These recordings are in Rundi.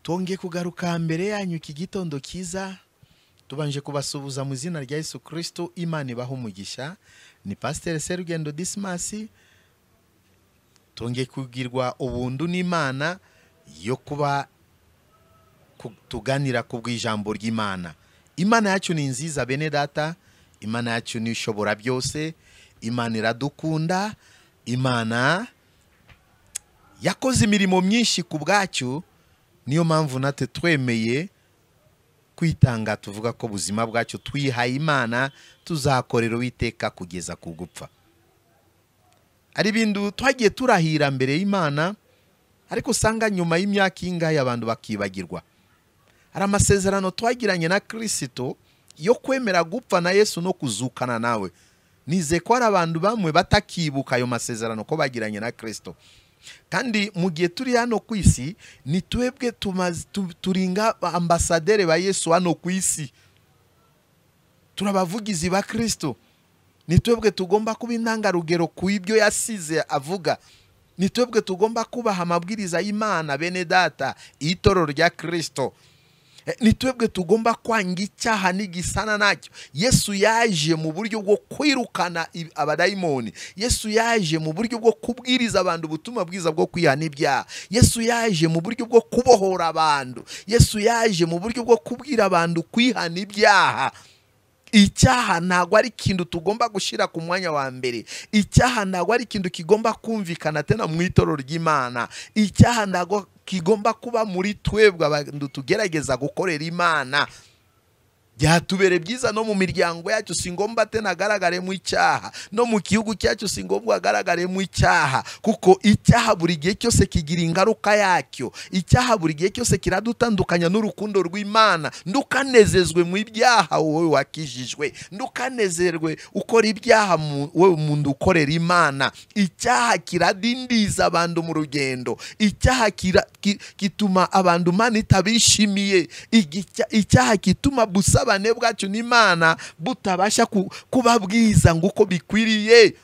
Twongeye kugaruka mbere yanyu iki gitondo kiza, tubanje kubasuhuza mu izina rya Yesu Kristo. Imana ibahe umugisha. Ni Pasiteri Serugendo Dismas. Twongeye kugirwa ubuntu n'Imana yo kuba tuganira ku bw'ijambo ry'Imana. Imana yacu ni nziza bene data, Imana yacu ni ishobora byose, Imana iradukunda, Imana yakoze imirimo myinshi ku bwacu. Niyo mpamvu natwe twemeye kwitanga, tuvuga ko ubuzima bwacu twihaye Imana, tuzakorera Uwiteka kugeza ku gupfa. Ari ibintu twagiye turahira mbere y'Imana, ariko usanga nyuma y'imyaka ingahe abantu bakibagirwa. Hari amasezerano twagiranye na Kristo yo kwemera gupfa na Yesu no kuzukana nawe. Nize ko hari abantu bamwe batakibuka ayo masezerano ko bagiranye na Kristo. Kandi mu gihe turi hano ku isi, ni twebwe turinga ambasaderi ba Yesu hano ku isi, turabavugizi ba Kristo. Ni twebwe tugomba kuba intangarugero ku ibyo yasize avuga. Ni twebwe tugomba kubaha amabwiriza y'Imana bene data, itorero rya Kristo. Ni twebwe tugomba kwanga icyaha n'igisana nacyo. Yesu yaje mu buryo bwo kwirukana abadayimoni. Yesu yaje mu buryo bwo kubwiriza abantu ubutumwa bwiza bwo kwihana ibyaha. Yesu yaje mu buryo bwo kubohora abantu. Yesu yaje mu buryo bwo kubwira abantu kwihana ibyaha. Icyaha ntabwo ari ikintu tugomba gushyira ku mwanya wa mbere. Icyaha ntabwo ari ikintu kigomba kumvikana tena mu itorero ry'Imana. Icyaha ntabwo kigomba kuba muri twebwe abantu tugerageza gukorera Imana. Byatubere byiza no mu miryango yacu, si ngombwa tena agaragare mu icyaha, no mu gihugu cyacu si ngombwa agaragare mu icyaha, kuko icyaha buri gihe cyose kigira ingaruka yacyo. Icyaha buri gihe cyose kiradutandukanya n'urukundo rw'Imana. Ndukanezezwe mu ibyaha wowe wakijijwe, ndukanezerwe ukora ibyaha wowe umuntu ukorera Imana. Icyaha kiradindiza abantu mu rugendo. Icyaha kituma abantu Imana itabishimiye. Icyaha kituma busaba bwacu n'Imana butabasha kuba bwiza nguko bikwiriye.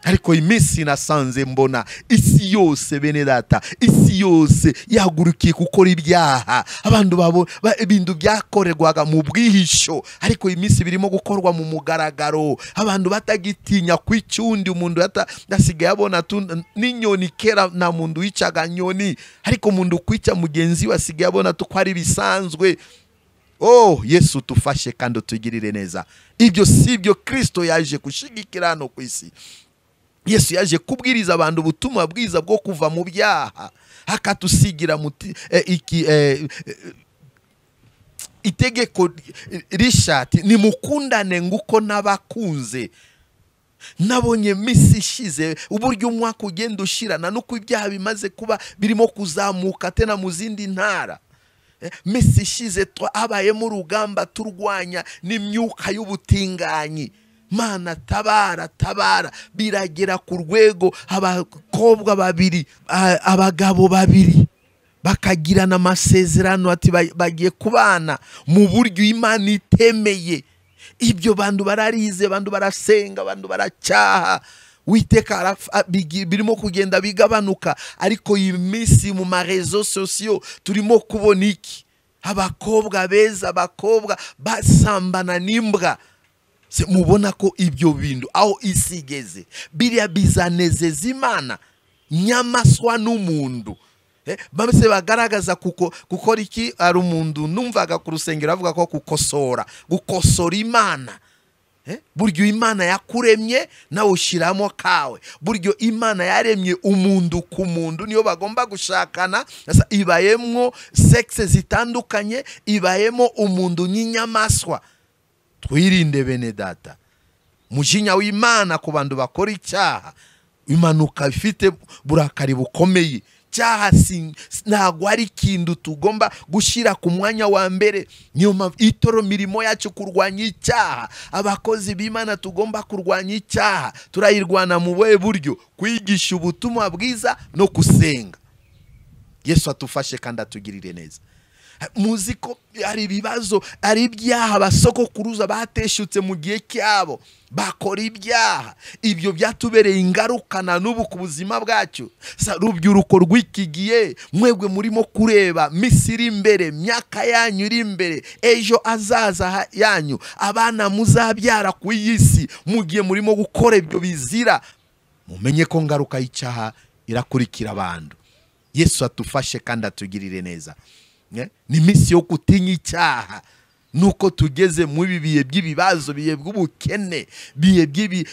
Ariko iminsi nasanze mbona isi yose bene data, isi yose yahagurukiye gukora ibyaha. Abantu babo ibintu byakorerwaga mu bwihisho, ariko iminsi birimo gukorwa mu mugaragaro. Abantu batagitinya kwicundi, umuntu yasigaye abona n'inyoni. Kera nta muntu wicaga nyoni, ariko umuntu kwica mugenzi we asigaye abona ko ari bisanzwe. Oh Yesu tufashe kandi utugirire neza. Ibyo si byo Kristo yaje gushigikira hano ku isi. Yesu yaje kubwiriza abantu ubutumwa bwiza bwo kuva mu byaha, akatusigira itegeko rishati, nimukundane nguko nabakunze. Nabonye misi ishize uburyo umwaka ugenda ushirana nuko ibyaha bimaze kuba birimo kuzamuka tena mu zindi ntara. Misi ishize habayemo urugamba turwanya n'imyuka y'ubutinganyi. Mana tabara tabara, biragera ku rwego abakobwa babiri, abagabo babiri bakagirana amasezerano ati bagiye kubana mu buryo Imana itemeye. Ibyo bantu bararize, bantu barasenga, bantu baracyaha. Uwiteka birimo kugenda bigabanuka, ariko iyi minsi mu marezo sosiyo turimo kubona iki? Abakobwa beza, abakobwa basambana n'imbwa. Mubona ko ibyo bintu aho isi igeze biriya bizanezeza Imana nyamaswa n'umuntu. Bamse bagaragaza kuko gukora iki? Ari umuntu numvaga ku rusengero avuga ko gukosora Imana. Buryo Imana yakuremye nawe ushiramo kawe. Buryo Imana yaremye umuntu ku muntu, niyo bagomba gushakana. Ibayemwo sexe zitandukanye, ibayemo umuntu n'inyamaswa. Twirinde bene data, mujinya w'Imana ku bantu bakora icyaha imanuka ifite burakari bukomeye. Cyaha ntabwo ari ikintu tugomba gushyira ku mwanya wa mbere. Niyo mpamvu itoro mirimo yacu kurwanya icyaha. Abakozi b'Imana tugomba kurwanya icyaha. Turayirwana mu buhe buryo? Kwigisha ubutumwa bwiza no gusenga. Yesu atufashe kandi atugirire neza. Muzi ko hari ibibazo, ari ibyaha basogokuruza bateshutse mu gihe cyabo, bakora ibyaha, ibyo byatubereye ingaruka na n'ubu ku buzima bwacu. Rubyiruko rw'iki gihe, mwebwe murimo kureba misi iri imbere, myaka yanyu iri imbere, ejo azaza yanyu, abana muzabyara ku isi, mu gihe murimo gukora ibyo bizira, mumenye ko ngaruka y'icyaha irakurikira abantu. Yesu atufashe kandi atugirire neza. Ni misi yo gutinya icyaha. Nuko tugeze mu bihe by'ibibazo, bihe by'ubukene, bihe by'ibi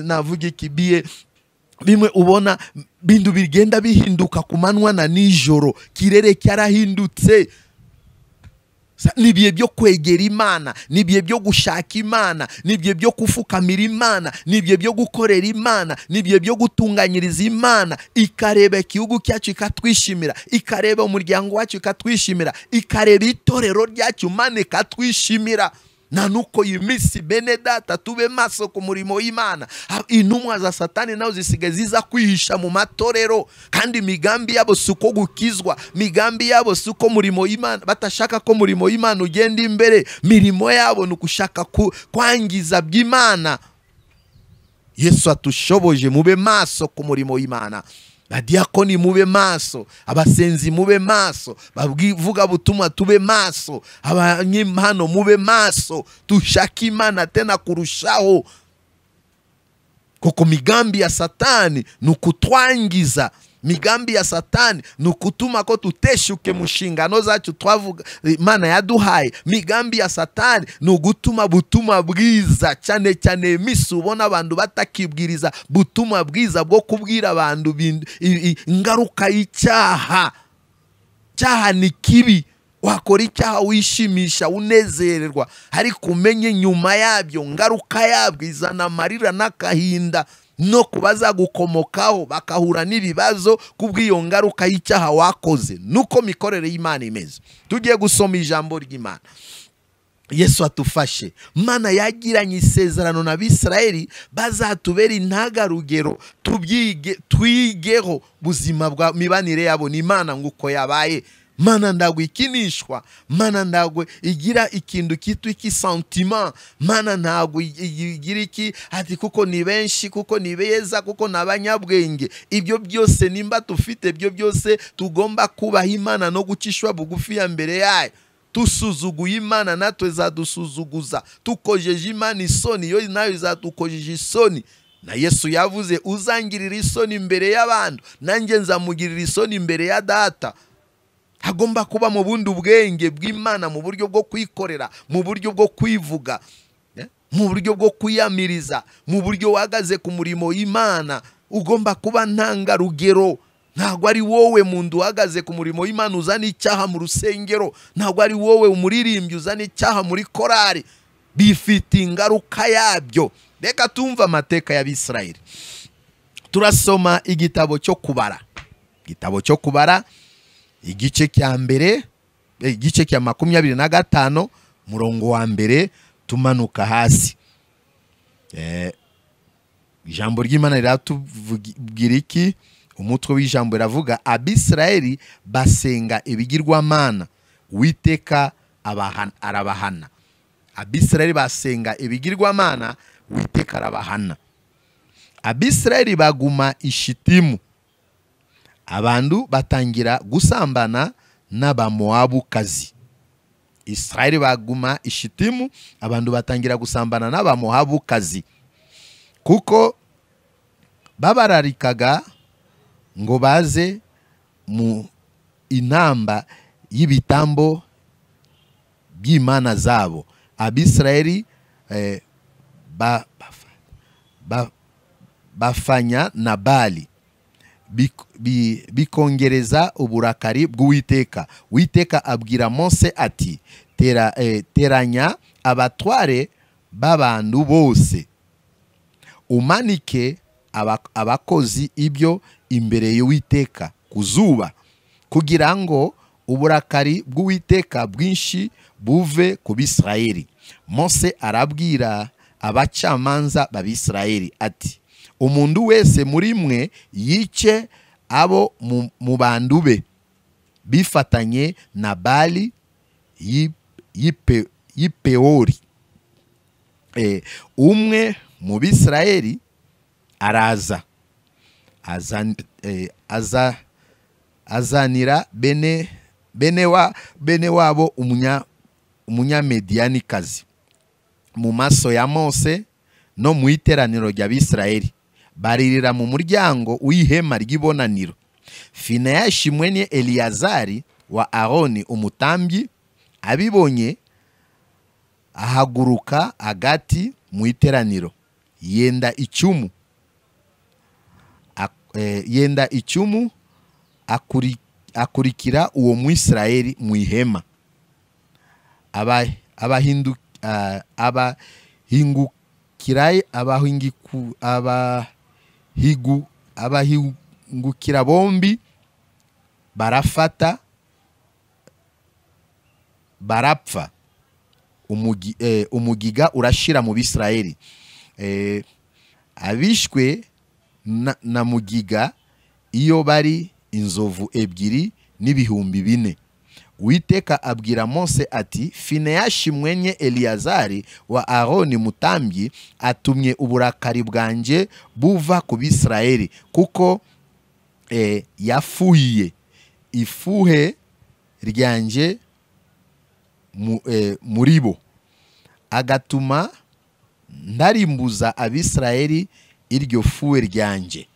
navuga iki, bihe bimwe ubona bintu bigenda bihinduka ku manywa na nijoro, kirere cyarahindutse. Ni ibihe byo kwegera Imana, ni ibihe byo gushaka Imana, ni ibihe byo kufukamira Imana, ni ibihe byo gukorera Imana, ni ibihe byo gutunganyiriza Imana. Ikareba igihugu cyacu ikatwishimira, ikareba umuryango wacu ikatwishimira, ikareba itorero ryacu Imana ikatwishimira. Na nuko iyi minsi bene data tube maso ku murimo w'Imana. Intumwa za Satani nazo zisigaye ziza kwihisha mu matorero, kandi imigambi yabo si uko gukizwa, migambi yabo si uko murimo w'Imana, batashaka ko murimo w'Imana ugenda imbere. Mirimo yabo ni ugushaka kwangiza by'Imana. Yesu atushoboje mube maso ku murimo w'Imana. Badiakoni mube maso, abasenzi mube maso, bavuga butumwa tube maso, abanyempano mube maso, tushake Imana tena kurushaho. Kuko migambi ya Satani ni ukutwangiza, migambi ya Satani ni ukutuma ko tuteshuke mu nshingano zacu twavuga Imana yaduhaye. Migambi ya Satani ni ugutuma butumwa bwiza, cyane cyane misi ubona abantu batakibwiriza butumwa bwiza bwo kubwira abantu ingaruka y'icyaha. Cyaha ni kibi, wakora icyaha wishimisha unezererwa, ariko umenye nyuma yabyo ngaruka yabyo izana amarira n'akahinda no kubaza gukomokaho bakahura n'ibibazo kubw'iyo ngaruka y'icyaha wakoze. Nuko mikorere y'Imana imeze. Tugiye gusoma ijambo ry'Imana. Yesu atufashe. Mana yagiranye isezerano n'Abisirayeli bazatubera intangarugero, tubyige twigeho buzima bwa mibanire yabo n'Imana nguko yabaye. Mana ndagwe ikinishwa, Mana ndagwe igira ikintu kitwa iki sentiment, Mana ntabwo igira iki ati kuko ni benshi, kuko ni beza, kuko nabanyabwenge. Ibyo byose nimba tufite ibyo byose tugomba kubaha Imana no gucishwa bugufi ya mbere yayo. Tusuzuguye Imana natwe izadusuzuguza, tukojeje Imana isoni yo nayo izatukojeje isoni. Na Yesu yavuze uzangirira isoni imbere y'abantu nanjye nzamugirira isoni imbere ya data. Hagomba kuba mu bundi ubwenge bw'Imana, mu buryo bwo kwikorera, mu buryo bwo kwivuga, mu buryo bwo kwiyamiriza, mu buryo wahagaze ku murimo w'Imana. Ugomba kuba ntangarugero. Ntabwo ari wowe muntu uhagaze ku murimo w'Imana uzana icyaha mu rusengero, ntabwo ari wowe umuririmbyi uzana icyaha muri korari. Bifite ingaruka yabyo. Reka tumva amateka y'Abisirayeli. Turasoma igitabo cyo Kubara, igitabo cyo Kubara igice cya mbere, igice cya 25 murongo wa mbere tumanuka hasi. Ijambo ry'Imana riratubwira iki? Umutwe w'ijambo riravuga Abisirayeli basenga ibigirwamana, Uwiteka arabahana. Abisirayeli basenga ibigirwamana, Uwiteka arabahana. Abisirayeli baguma i Shitimu, abantu batangira gusambana n'Abamowabukazi. Israeli baguma i Shitimu, abantu batangira gusambana n'Abamowabukazi, kuko babararikaga ngo baze mu inamba y'ibitambo by'imana zabo. Abisirayeli bafanya na Bali, bikongereza uburakari bw'Uwiteka. Uwiteka abwira Mose ati teranya abatware b'abantu bose, umanike abakozi ibyo imbere y'Uwiteka ku zuba, kugira ngo uburakari bw'Uwiteka bwinshi buve ku Bisirayeli. Mose arabwira abacamanza b'Abisirayeli ati umuntu wese muri mwe yice abo mu bantu be Bifatanye na Bali y'Ipeori. Umwe mu Bisirayeli araza azanira bene wabo umunyamediyanikazi mu maso ya Mose no mu iteraniro ry'Abisirayeli, baririra mu muryango w'ihema ry'ibonaniro. Finehasi mwene Eliyazari wa Aroni umutambyi abibonye ahaguruka hagati mu iteraniro, yenda icumu akurikira uwo Mwisirayeli mu ihema. Abahingukira bombi barafata barapfa. Umugiga urashira mu Bisirayeli. Abishwe na mugiga iyo bari inzovu 2 n'ibihumbi 4. Uwiteka abwira Mose ati, Finehasi mwenye Eliyazari wa Aroni mutambyi atumye uburakari bwanjye buva ku Bisirayeli, kuko yafuhiye ifuhe ryanjye muri bo, agatuma ndarimbuza Abisirayeli iryo fuhe ryanjye.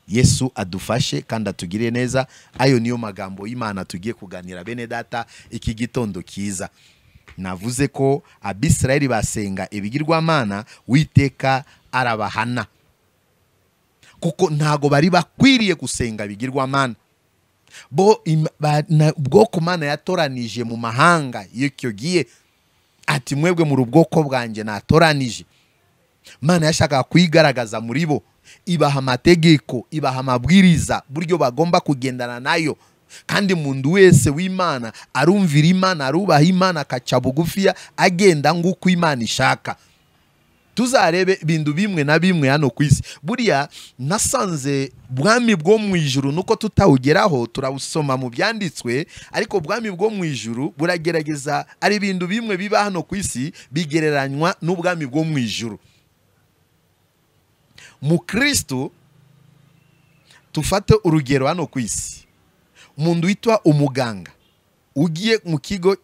Yesu adufashe kandi atugire neza. Ayo niyo magambo y'Imana tugiye kuganira bene data iki gitondo kiza. Navuze ko Abisirayeli basenga ibigirwamana, Uwiteka arabahana, kuko ntago bari bakwiriye gusenga ibigirwamana. Bo ubwoko Mana yatoranije mu mahanga y'icyo gihe, ati mwebwe mu rubwoko bwanjye natoranije. Mana yashakaga kwigaragaza muri bo, ibaha amategeko, ibaha amabwiriza buryo bagomba kugendana nayo. Kandi umuntu wese w'Imana arumvira Imana, arubaha Imana, akaca bugufiya, agenda nguko Imana ishaka. Tuzarebe ibintu bimwe na bimwe hano ku isi. Buriya nasanze bwami bwo mu ijuru nuko tutawugeraho, turabusoma mu byanditswe, ariko bwami bwo mu ijuru buragerageza, ari ibintu bimwe biba hano ku isi bigereranywa n'ubwami bwo mu ijuru. Mu Kristo tufate urugero hano ku isi, umuntu witwa umuganga ugiye mu kigo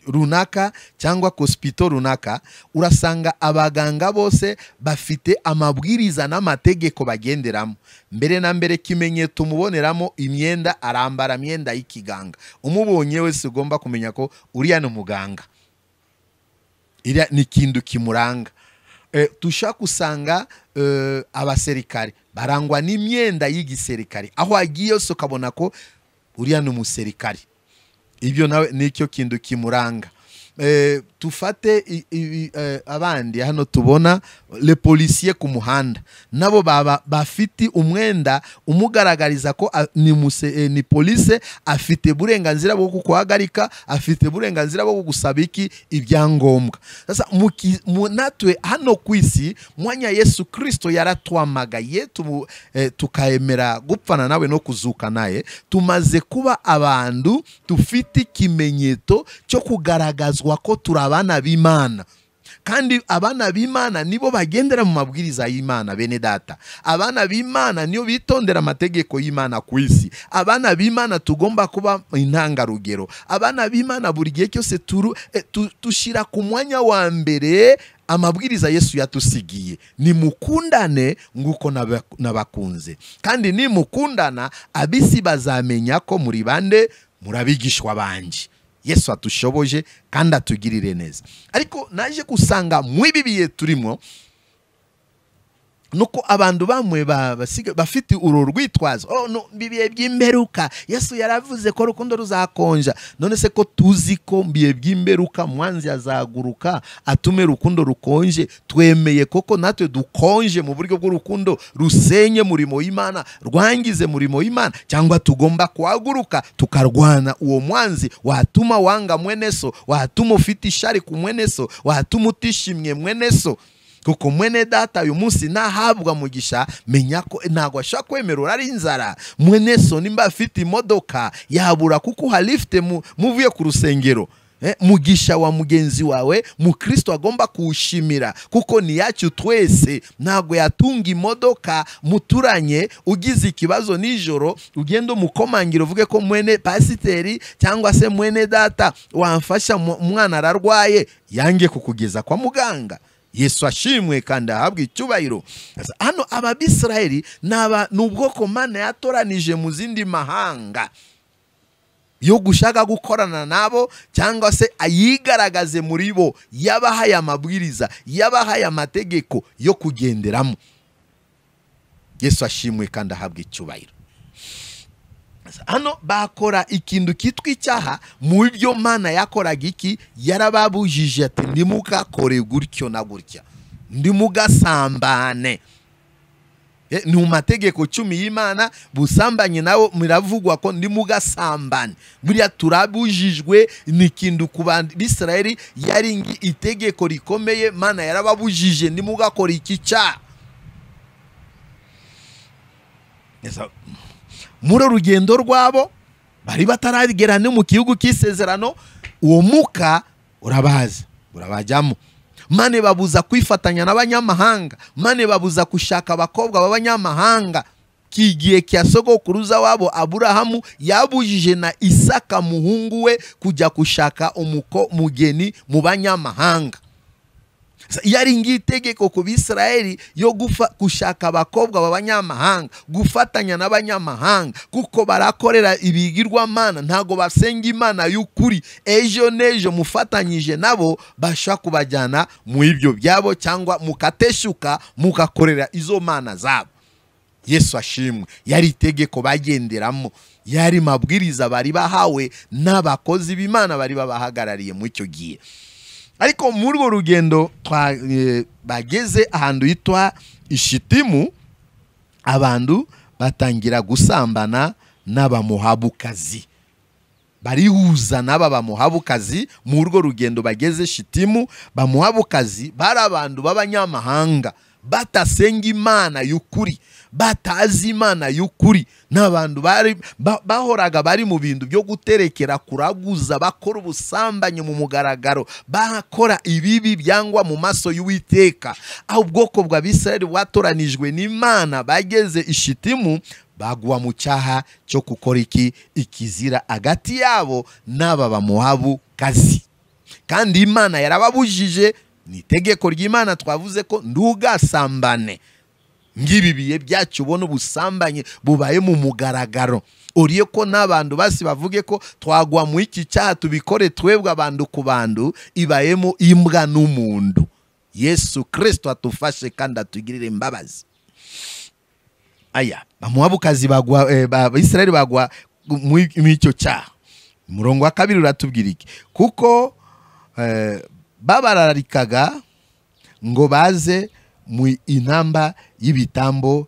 runaka cyangwa hospital runaka, urasanga abaganga bose bafite amabwiriza n'amategeko bagenderamo. Mbere na mbere kimenyetso umuboneramo imyenda, arambara imyenda y'ikiganga. Umubonye wese ugomba kumenya ko uriya ni umuganga, iriya ni ikintu kimuranga. Tushaka usanga abaserikare barangwa n'imyenda y'igisirikare, aho agiye yose ukabona ko uriya ni umuserikare, ibyo nawe nicyo kintu kimuranga. Tufate abandi hano tubona le policier ku muhanda, nabo baba bafite umwenda umugaragariza ko ni police, afite burenganzira bwo kukuhagarika, afite burenganzira bwo kugusaba iki ibyangombwa. Sasa natwe hano ku isi mwanya Yesu Kristo yaratwamagaye tukaemera gupfana nawe no kuzuka naye, tumaze kuba abantu tufite ikimenyetso cyo kugaragazwa ko turi abana b'Imana. Kandi abana b'Imana nibo bagendera mu mabwiriza y'Imana bene data. Abana b'Imana niyo bitondera amategeko y'Imana ku isi. Abana b'Imana tugomba kuba intangarugero. Abana b'Imana buri gihe cyose tushira ku mwanya wa mbere amabwiriza Yesu yatusigiye. Nimukundane nguko nabakunze. Kandi nimukundana abisi bazamenya ko muri bande, murabigishwa banje. Yesu atushoboje kandi atugirire neza. Ariko naje kusanga mwibi biye turimo nuko abantu bamwe bafite uru rwitwazo, oh no, bibiye by'imperuka, Yesu yaravuze ko rukundo ruzakonja. None se ko tuzi ko biye by'imperuka mwanzi azaguruka atume rukundo rukonje, twemeye koko natwe dukonje mu buryo bw'urukundo rusenye murimo w'Imana, rwangize murimo w'Imana, cyangwa tugomba kuhaguruka tukarwana uwo mwanzi watuma wanga mweneso, watuma ufite ishari ku mweneso, watuma utishimye mweneso. Kuko mwene data uyu munsi nahabwa mugisha, menya ko ntago ashaka kwemerura ari inzara. Mwene so nimba afite imodoka yabura kuko halifte muvuye ku rusengero. Mugisha wa mugenzi wawe mukristo agomba kuwushimira kuko ni yacu twese. Ntago yatunga imodoka muturanye, ugize ikibazo nijoro ugenda umukomangira uvuge ko mwene pasiteri cyangwa se mwene data wamfasha umwana ararwaye, yange kukugeza kwa muganga. Yesu ashimwe kandi ahabwe icyubahiro. Hano Abisirayeli ni ubwoko Mana yatoranije mu zindi mahanga yo gushaka gukorana nabo cyangwa se ayigaragaze muri bo. Yabahaye amabwiriza, yabahaye amategeko yo kugenderamo. Yesu ashimwe kandi ahabwe icyubahiro. Hano bakora ikintu kitwa icyaha mu byo Mana yakoraga iki? Yarababujije ati ntimugakore gutyo na gutya, ntimugasambane. Ni mu mategeko 10 y'Imana, busambanye nawo miravugwa ko ntimugasambane. Buriya turabujijwe, ni ikintu ku Bisirayeli yari itegeko rikomeye. Mana yarababujije ntimugakore iki cyaha. Muri rugendo rwabo bari bataragera no mu gihugu cy'isezerano, uwo muka urabaza urabajyamo. Mane babuza kwifatanya n'abanyamahanga, mane babuza gushaka abakobwa b'abanyamahanga. Kigiye kya sogokuruza wabo Aburahamu yabujije na Isaka muhungu we kujya gushaka umuko mugeni mu banyamahanga. Yari ngitegeko ku Bisirayeli yo gushaka abakobwa b'abanyamahanga, gufatanya n'abanyamahanga, kuko barakorera ibigirwamana, ntago basenga Imana y'ukuri. Ejo n'ejo mufatanyije nabo bashaka kubajyana mu ibyo byabo, cyangwa mukateshuka mukakorera izo mana zabo. Yesu ashimwe. Yari itegeko bagenderamo, yari mabwiriza bari bahawe n'abakozi b'Imana bari babahagarariye mu icyo gihe. Ariko muri urwo rugendo bageze ahantu hitwa Ishitimu, abantu batangira gusambana n'abamuhabukazi, barihuza n'aba bamuhabukazi. Muri urwo rugendo bageze Shitimu, bamuhabukazi bari abantu b'abanyamahanga batasenga Imana y'ukuri, batazi Imana y'ukuri. N'abantu bari bahoraga bari mu bintu byo guterekera, kuraguza, bakora ubusambanyi mu mugaragaro, bakora ibibi byangwa mu maso y'Uwiteka. Aho ubwoko bwa Bisirayeli bwatoranijwe n'Imana bageze Ishitimu, bagwa mu cyaha cyo gukora iki? Ikizira hagati yabo n'aba bamuhabukazi. Kandi Imana yarababujije, ni itegeko ry'Imana twavuze ko ntugasambane. Ngibi biye byacu ubona ubusambanyi bubaye mu mugaragaro, uriye ko n'abantu basi bavuge ko twagwa mu iki cyaha tubikore twebwe abantu ku bantu, ibayemo imbwa n'umuntu. Yesu Kristo atufashe kandi atugirire imbabazi. Aya bamuhabukazi bagwa, Abisirayeli bagwa mu icyo cyaha. Umurongo wa 2 uratubwira iki? Kuko babararikaga ngo baze mu intamba y'ibitambo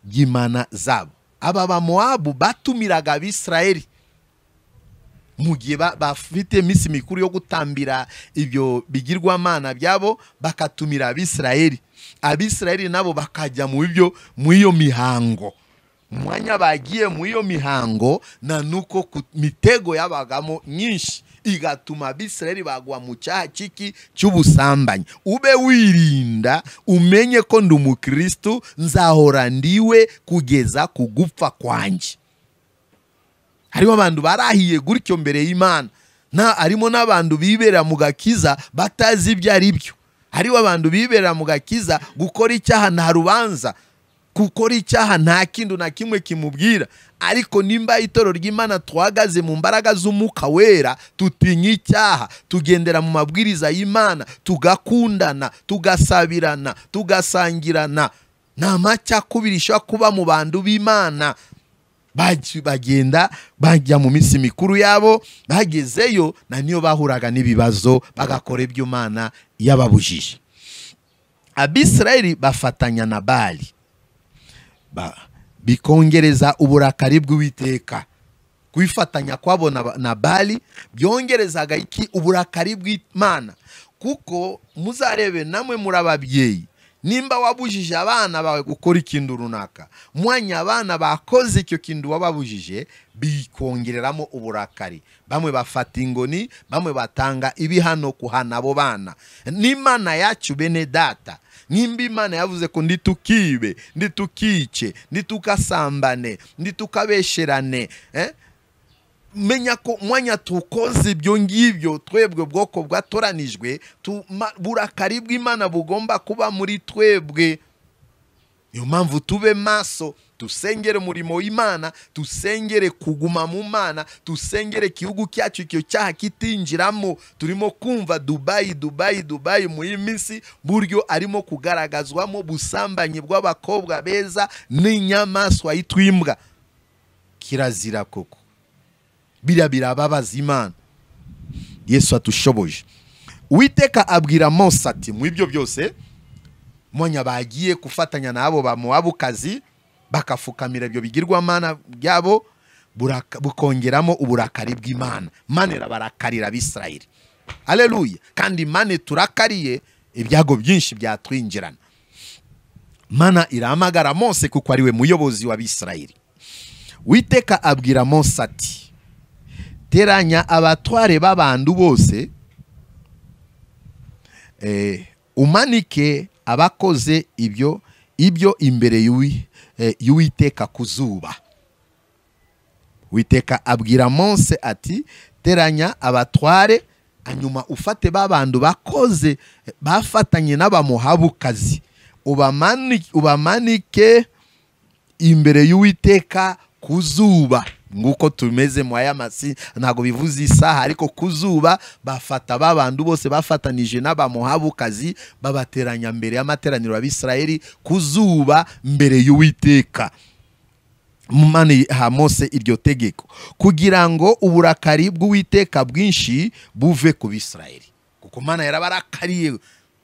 by'imana zabo. Aba bamowabu batumiraga Abisirayeli mu gihe bafite iminsi mikuru yo gutambira ibyo bigirwamana byabo, bakatumira Abisirayeli. Abisirayeli nabo bakajya mu byo mu iyo mihango. Mwanya bagiye mu iyo mihango na nuko mitego yabagamo nyinshi igatuma Abisirayeli bagwa mu cyaha kiki? Cy'ubusambanyi. Ube wirinda, umenye ko ndi umukristo, nzahora ndiwe kugeza kugupfa kwanjye. Harimo abantu barahiye gutyo mbere y'Imana, na harimo n'abantu bibera mu gakiza batazi ibyo ari byo. Hariho abantu bibera mu gakiza, gukora icyaha nta rubanza, gukora icyaha nta kintu na kimwe kimubwira. Ariko nimba itorero ry'Imana twahagaze mu mbaraga z'Umwuka Wera, tutinya icyaha, tugendera mu mabwiriza y'Imana, tugakundana, tugasabirana, tugasangirana, nta macakubiri ishobora kuba mu bantu b'Imana. Bagenda bajya mu minsi mikuru yabo, bagezeyo na niyo bahuraga n'ibibazo, bagakora ibyo Imana yababujije. Abisirayeli bafatanya na Bali, bikongereza uburakari bw'Uwiteka. Kwifatanya kwabo na Bali byongerezaga iki? Uburakari bw'Imana. Kuko muzarebe namwe murababyeyi, nimba wabujije abana bawe gukora ikintu runaka, mwanya abana bakoze icyo kintu wababujije, bikongereramo uburakari. Bamwe bafata ingoni, bamwe batanga ibihano kuhana abo bana. N'Imana yacu bene data, nimba Imana yavuze ko nditukibe, nditukice, nditukasambane, nditukabesherane, menya ko mwanya tukoze ibyo ngibyo, twebwe bwoko bwatoranijwe, burakari bw'Imana bugomba kuba muri twebwe. Niyo mpamvu tube maso, tusengere umurimo w'Imana, tusengere kuguma mu Mana, tusengere igihugu cyacu icyo cyaha kitinjiramo. Turimo kumva Dubai, Dubai, Dubai muri minsi buryo arimo kugaragazwamo busambanyi bw'abakobwa beza n'inyamaswa yitwimbwa. Kirazira koko, biriya birababaza Imana. Yesu atushoboje. Uwiteka abwira Mose ati, mu ibyo byose mwanya bagiye kufatanya nabo ba Mowabukazi bakafukamira ibyo bigirwamana byabo, bukongeramo uburakari bw'Imana. Imana irabarakarira Abisirayeli. Haleluya. Kandi Imana turakariye, ibyago byinshi byatwinjirana. Imana irahamagara Mose kuko ari we muyobozi w'Abisirayeli. Uwiteka abwira Mose ati, teranya abatware b'abantu bose, umanike abakoze ibyo imbere y'Uwiteka ku zuba. Uwiteka abwira Mose ati, teranya abatware, hanyuma ufate babantu bakoze bafatanye n'abamuhabukazi, ubamanike imbere y'Uwiteka ku zuba. Nguko tumeze mu aya masi, ntago bivuze isaha, ariko kuzuba bafata babantu bose bafatanije n'abamuhabukazi, babateranya mbere y'amateraniro y'Abisirayeli kuzuba mbere y'Uwiteka. Mane ha Mose iryo tegeko kugira ngo uburakari bw'Uwiteka bwinshi buve ku Bisirayeli, kuko Mana yarabarakariye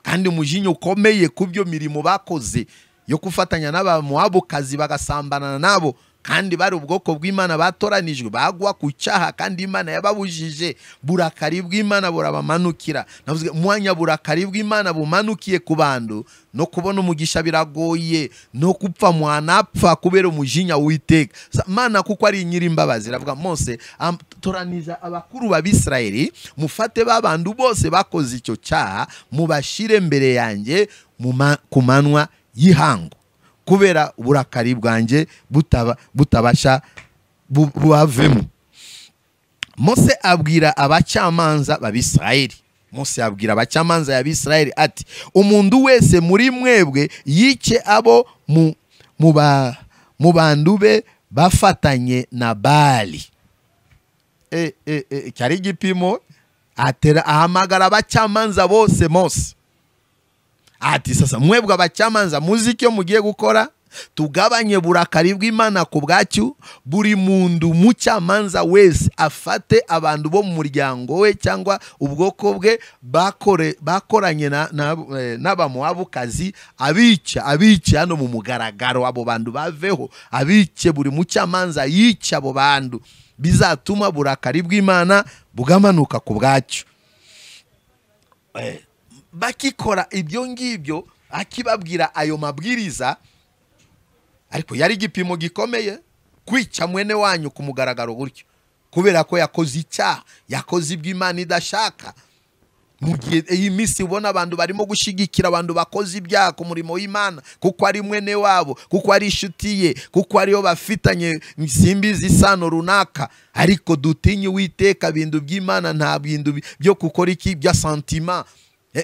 kandi umujinya ukomeye kubyo mirimo bakoze yo kufatanya n'abamuhabukazi bagasambana nabo, kandi bari ubwoko bw'Imana batoranijwe, bagwa ku cyaha kandi Imana yababujije. Burakari bw'Imana burabamanukira. Navuze mwanya burakari bw'Imana bumanukiye ku bantu, no kubona umugisha biragoye, no kupfa mwanapfa kubera umujinya w'Uwiteka. Mana kuko ari nyirimbabazi iravuga Mose, toraniza abakuru b'Abisirayeli, mufate babantu bose bakoze icyo cyaha, mubashire mbere yanjye ku manwa y'ihangu, kubera uburakari bwanjye butabasha bubavemo. Mose abwira abacamanza b'Abisirayeli, Mose abwira abacamanza y'Abisirayeli ati, umuntu wese muri mwebwe yice abo mu bantu be bafatanye na Bali. Cyari igipimo. Atera ahamagara abacamanza bose Mose ati, sasa mwebwe abacamanza muzi icyo mugiye gukora, tugabanye burakari bw'Imana ku bwacyu. Buri mundu mucamanza wese afate abantu bo mu muryango we cyangwa ubwoko bwe bakoranye n'abamuhabukazi, abice hano mu mugaragaro, abo bantu baveho, abice. Buri mucamanza yica abo bantu, bizatuma burakari bw'Imana bugamanuka ku bwacyu. Bakikora ibyo ngibyo, akibabwira ayo mabwiriza, ariko yari igipimo gikomeye kwica mwene wanyu ku mugaragaro gutyo, kubera ko yakoze icyaha, yakoze ibyo Imana idashaka. Mu gihe iyi minsi ubona abantu barimo gushigikira abantu bakoze ibyaha ku murimo w'Imana, kuko ari mwene wabo, kuko ari inshuti ye, kuko ariyo bafitanye simbizi isano runaka. Ariko dutinye Uwiteka, bintu by'Imana nta bintu byo gukora iki bya sentiment.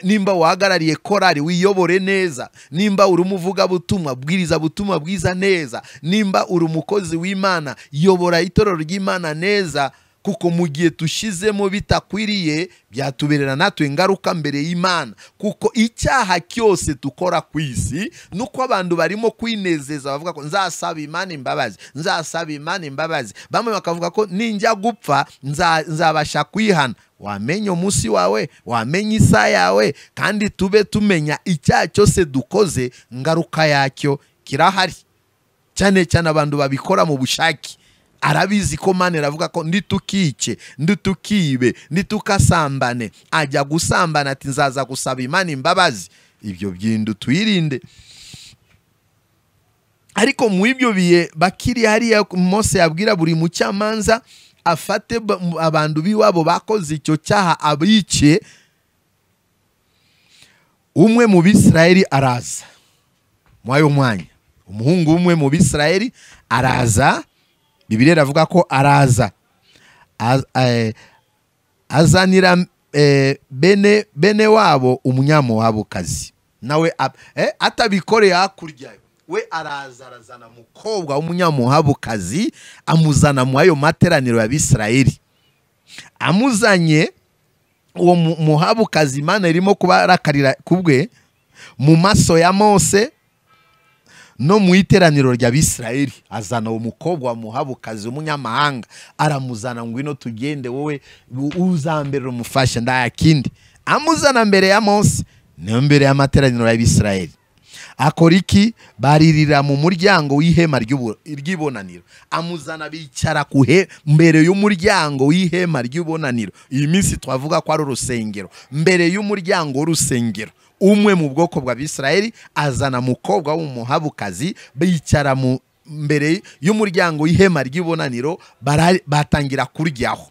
Nimba wahagarariye korari wiyobore neza, nimba uri umuvuga butumwa bwiriza butumwa bwiza neza, nimba uri umukozi w'Imana yobora itorero ry'Imana neza, kuko mu gihe tushizemo bitakwiriye byatuberera natwe ingaruka mbere y'Imana. Kuko icyaha cyose tukora ku isi nuko abantu barimo kwinezeza bavuga ko nzasaba Imana imbabazi, nzasaba Imana imbabazi. Bamwe bakavuga ko ninjya gupfa nzabasha kwihana. Wamenye umunsi wawe, wamenye isaha yawe, kandi tube tumenya icyaha cyose dukoze ngaruka yacyo kirahari. Cyane cyane abantu babikora mu bushake, Arabizi ko Mana iravuga ko nditukice, nditukibe, nditukasambane. Ajya gusambana ati nzaza gusaba Imana imbabazi. Ibyo byindu twirinde. Ariko mu ibyo biye bakiri hariya, Mose yabwira buri mucamanza afate abantu biwabo bakoze icyo cyaha abice. Umwe mu Bisirayeli araza mwayo mwanya, umuhungu umwe mu Bisirayeli araza. Bibiliya iravuga ko araza azanira bene wabo umunyamowabukazi, nawe atabikoreye hakurya we araza arazana umukobwa w'umunyamowabukazi, amuzana mu ayo materaniro y'Abisirayeli. Amuzanye uwo muhabukazi, Imana irimo kubarakarira kubwe mu maso ya Mose no mu iteraniro ry'Abisirayeli. Azana uwo mukobwa wa muhabukazi w'umunyamahanga, aramuzana, ngwino tugende, wowe uzambere umufasha ndayakindi. Amuzana mbere ya Mose no mbere y'amateraniro y'Abisirayeli. Akora iki? Baririra mu muryango w'ihema ry'ibonaniro. Amuzana bicara kuhe mbere y'umuryango w'ihema ry'ibonaniro. Iyi minsi twavuga ko ari urusengero, mbere y'umuryango w'urusengero. Umwe mu bwoko bw'Abisirayeli azana mukobwa w'umuhabukazi, bicara mu mbere y'umuryango w'ihema ry'ibonaniro, batangira kuryaho.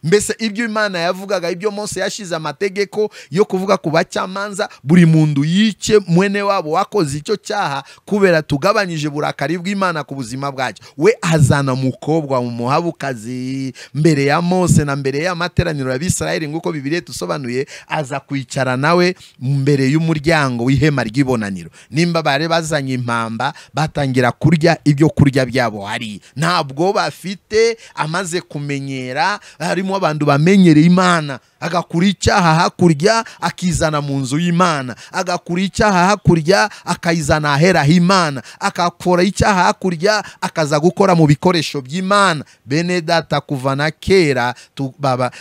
Mbese ibyo Imana yavugaga, ibyo Mose yashize amategeko yo kuvuga ku bacamanza, buri muntu yice mwene wabo wakoze icyo cyaha, kubera tugabanyije burakari bw'Imana ku buzima bwacyo. We azana mukobwa umuhabukazi mbere ya Mose na mbere y'amateraniro y'Abisirayeli, nguko Bibiliya tusobanuye, aza kwicara nawe mbere y'umuryango w'ihema ry'ibonaniro. Nimba bare bazanye impamba, batangira kurya ibyo kurya byabo hari ntabwo bafite, amaze kumenyera. Harimo abantu bamenyereye Imana, agakura icyaha hakurya akizana mu nzu y'Imana, agakura icyaha hakurya akayizana ahera h'Imana, akakora icyaha hakurya akaza gukora mu bikoresho by'Imana. Bene data, kuva na kera baba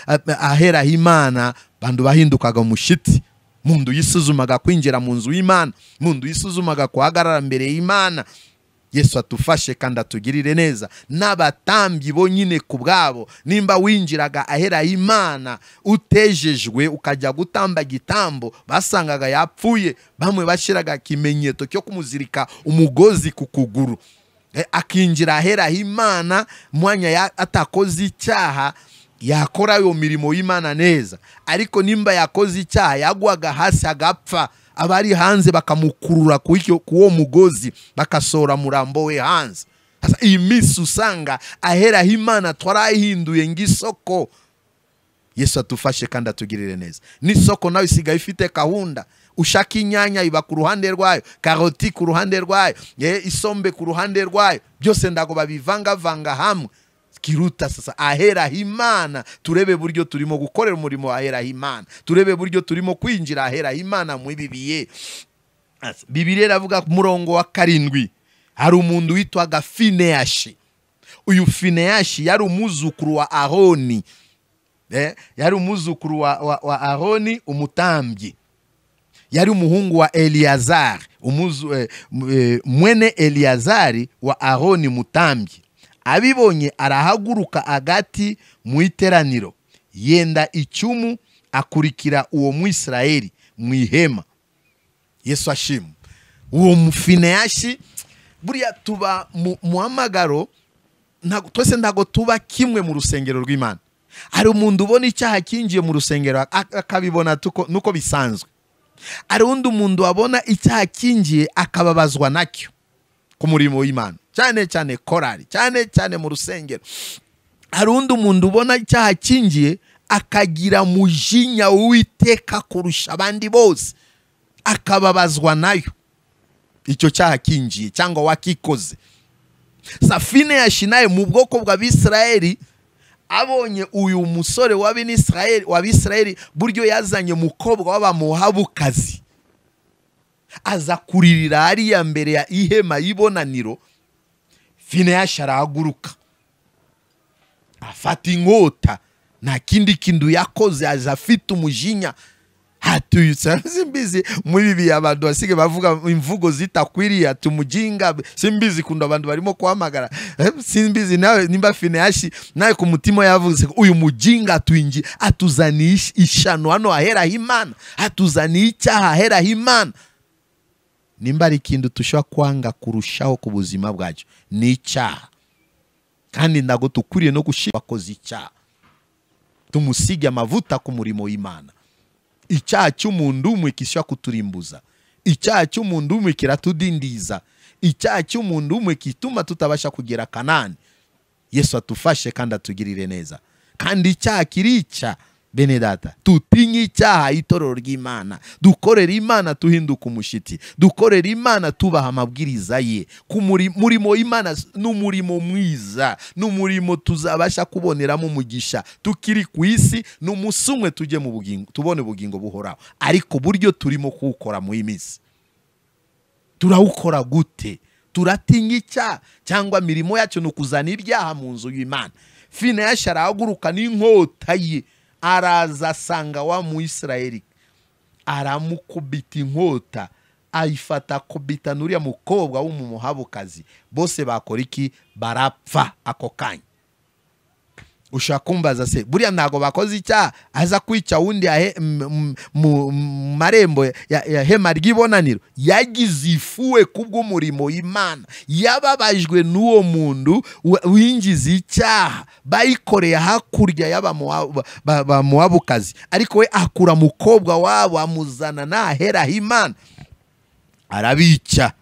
ahera h'Imana bandu bahindukaga umushitsi. Mundu yisuzumaga kwinjira mu nzu y'Imana, mundu yisuzumaga kuhagarara mbere y'Imana. Yesu atufashe kandi atugirire neza. N'abatambyi bonyine ku bwabo, nimba winjiraga ahera Imana utejejwe ukajya gutamba gitambo, basangaga yapfuye. Bamwe bashiraga kimenyetso cyo kumuzirika umugozi ku kuguru, akinjira ahera Imana mwanya atakoze icyaha, yakora ayo mirimo y'Imana neza. Ariko nimba yakoze icyaha, yagwaga hasi agapfa, abari hanze bakamukurura kuwo mugozi, bakasora murambo we hanze. Iyi minsi usanga ahera Imana twarahinduye ngisoko. Yesu atufashe kandi atugirire neza. N'isoko nawe isigaye ifite gahunda. Ushaka inyanya iba ku ruhande rwayo, karoti ku ruhande rwayo, isombe ku ruhande rwayo, byose ndago babivangavanga hamwe. Kiruta sasa ahera Imana, turebe buryo turimo gukorera umurimo ahera Imana, turebe buryo turimo kwinjira ahera Imana mu ibibiye. Bibiliya iravuga ku murongo wa 7, hari umuntu witwaga Fineyashi. Uyu Fineyashi yari umuzukuru wa Aroni, yari umuzukuru wa Aroni umutambyi, yari umuhungu wa Eliazari, mwene Eliazari wa Aroni mutambyi. Abibonye arahaguruka agati mu iteraniro, yenda icumu akurikira uwo Mwisirayeli mu ihema. Yesu ashimwe. Uwo Mufineyashi, buriya tuba muhamagaro, twese ntago tuba kimwe mu rusengero rw'Imana. Hari umuntu ubona icyaha kinjiye mu rusengero akabibona nuko bisanzwe. Hari undi muntu abona icyaha kinjiye akababazwa nacyo ku murimo w'Imana, cyane cyane korali, cyane cyane mu rusengero. Hari undi muntu ubona icyaha kinjiye akagira mujinya w'Uwiteka kurusha abandi bose, akababazwa nayo icyo cyaha kinjiye cyangwa wakikoze. Fineyashi naye mu bwoko bw'Abisirayeli abonye uyu musore w'Abisirayeli buryo yazanye umukobwa w'abamuhabukazi, aza kuririra hariya mbere ya ihema y'ibonaniro. Fineyashi arahaguruka afata inkota, nta kindi kintu yakoze, aza afite umujinya, Hatuyutse simbizi muri bibi abantu basige bavuga imvugo zitakwiriye, tumujinga simbizi kundo abantu barimo kuhamagara simbizi nawe nimba Finehashi nawe ku mutima yavuze uyu mujinga twinji atuzaniye ishano hano ahera Imana, atuzaniye icyaha ahera Imana. Nimba ari ikintu tushobora kwanga kurushaho ku buzima bwacu ni icyaha, kandi ndago tukwiriye no gushima abakoze icyaha, tumusige amavuta ku murimo w'Imana. Icyaha cy'umuntu umwe gishobora kuturimbuza, icyaha cy'umuntu umwe kiratudindiza, icyaha cy'umuntu umwe kituma tutabasha kugera Kanani. Yesu atufashe kandi atugirire neza. Kandi icyaha kirica bene data, tutinye icyaha itorero ry'Imana, dukorera Imana tuhinduka umushitsi, dukorera Imana tubaha amabwiriza ye. Ku murimo w'Imana n'umurimo mwiza, n'umurimo tuzabasha kuboneramo umugisha tukiri ku isi, n'umusumwe tujye mu bugingo, tubone ubugingo buhoraho. Ariko buryo turimo kuwukora mu iminsi, turawukora gute? Turatinya icyaha cyangwa mirimo yacu ni ukuzana ibyaha mu nzu y'Imana? Finehashi arahaguruka n'inkota ye, araza asanga wa Muyisiraheli, aramukubita inkota, ayifata akubita n'uriya mukobwa w'umumuhabukazi, bose bakora iki? Barapfa ako kanya. Ushaka kumbaza se buriya ntago bakoze icyaha aza kwica wundi mu marembo ya hema ry'ibonaniro? Yagize ifuwe kubw'umurimo w'Imana, yababajwe n'uwo muntu winjiza icyaha bayikoreye hakurya y'abamuhabukazi, ariko we akura mukobwa wabo amuzana n'ahera Imana arabica.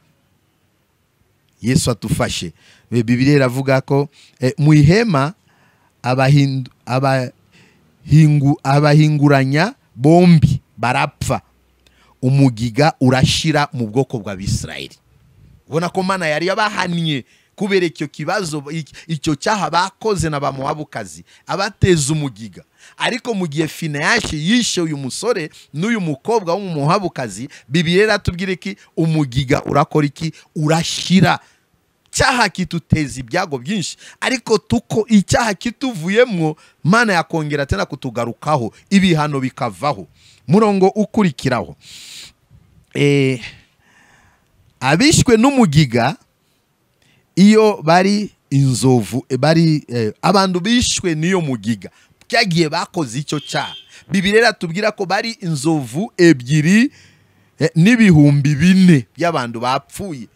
Yesu atufashe. Bibiliya iravuga ko mu ihema abahinguranya bombi barapfa, umugiga urashira mu bwoko bw'Abisirayeli. Ubona ko Mana yari yabahannye kubera icyo kibazo, icyo cyaha bakoze na bamuhabukazi, abateza umugiga. Ariko mu gihe Finehashi yishe uyu musore n'uyu mukobwa w'umuhabukazi, Bibiliya iratubwira iki? Umugiga urakora iki? Urashira. Icyaha kituteza ibyago byinshi, ariko tuko icyaha kituvuyemwo Mana yakongera tena kutugarukaho, ibihano bikavaho. Murongo ukurikiraho, abishwe n'umugiga iyo bari inzovu, bari abantu bishwe n'iyo mugiga cyagiye bakoze icyo cyaha, Bibiliya iratubwira ko bari inzovu 2 n'ibihumbi 4 by'abantu bapfuye.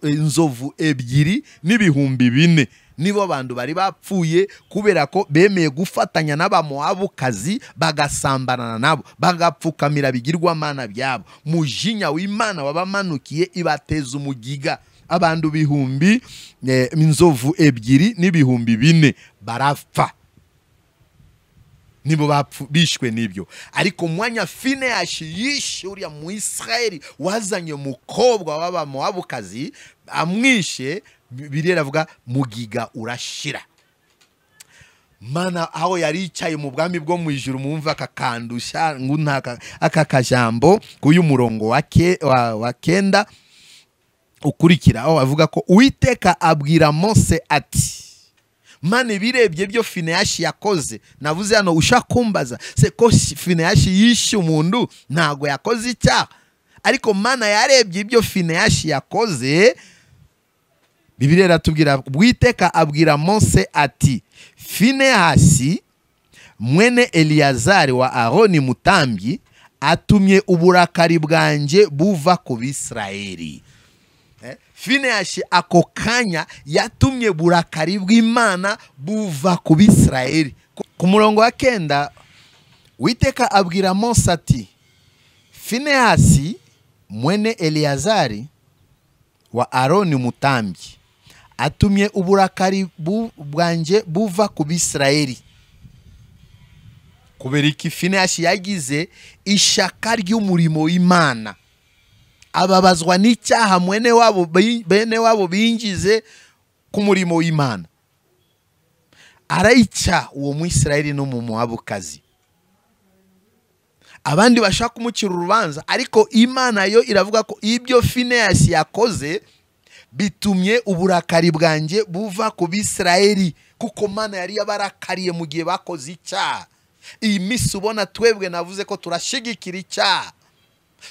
Inzovu 2 n'ibihumbi 4 nibo bantu bari bapfuye kubera ko bemeye gufatanya n'abamoabukazi, bagasambanana nabo, bagapfukamira bigirwamana byabo. Mujinya w'Imana wabamanukiye ibateza umugiga, abantu bihumbi inzovu 2 n'ibihumbi 4 barapfa, nibo bishwe nibyo. Ariko mwanya Finehashi yishe uriya Muyisiraheli wazanye umukobwa w'abamoabukazi amwishe, Bibiliya iravuga mugiga urashira. Mana aho yari yicaye mu bwami bwo mu ijuru, mumva akakandusha nguntaka aka kajambo kuyu murongo wa kenda ukurikira, aho avuga ko Uwiteka abwira Mose ati, Mane birebye byo Finehashi yakoze. Navuze hano ushaka kumbaza se ko Finehashi yishe umuntu ntago yakoze icyaha, ariko Mana yarebye ibyo Finehashi yakoze. Bibiliya iratubwira Uwiteka abwira Mose ati, Finehasi mwene Eliyazari wa Aroni mutambyi atumye uburakari bwanjye buva ku Bisirayeli. Finehashi ako kanya yatumye burakari bw'Imana buva ku Bisirayeli. Ku murongo wa 9 Uwiteka abwira Mose ati, Finehasi mwene Eliyazari wa Aroni mutambyi atumye uburakari bwanjye buva ku Bisirayeli. Kubera iki Finehashi yagize ishaka ry'umurimo w'Imana, ababazwa n'icyaha mwene wabo bene wabo binjize ku murimo w'Imana, arayica uwo Muyisirayeli no mu Moabukazi. Abandi bashaka kumukira urubanza, ariko Imana yo iravuga ko ibyo Finehashi yakoze bitumye uburakari bwanjye buva ku Bisirayeli, kuko Mana yari yabarakariye mu gihe bakoze icyaha. Iyi minsi ubona twebwe navuze ko turashigikira icyaha,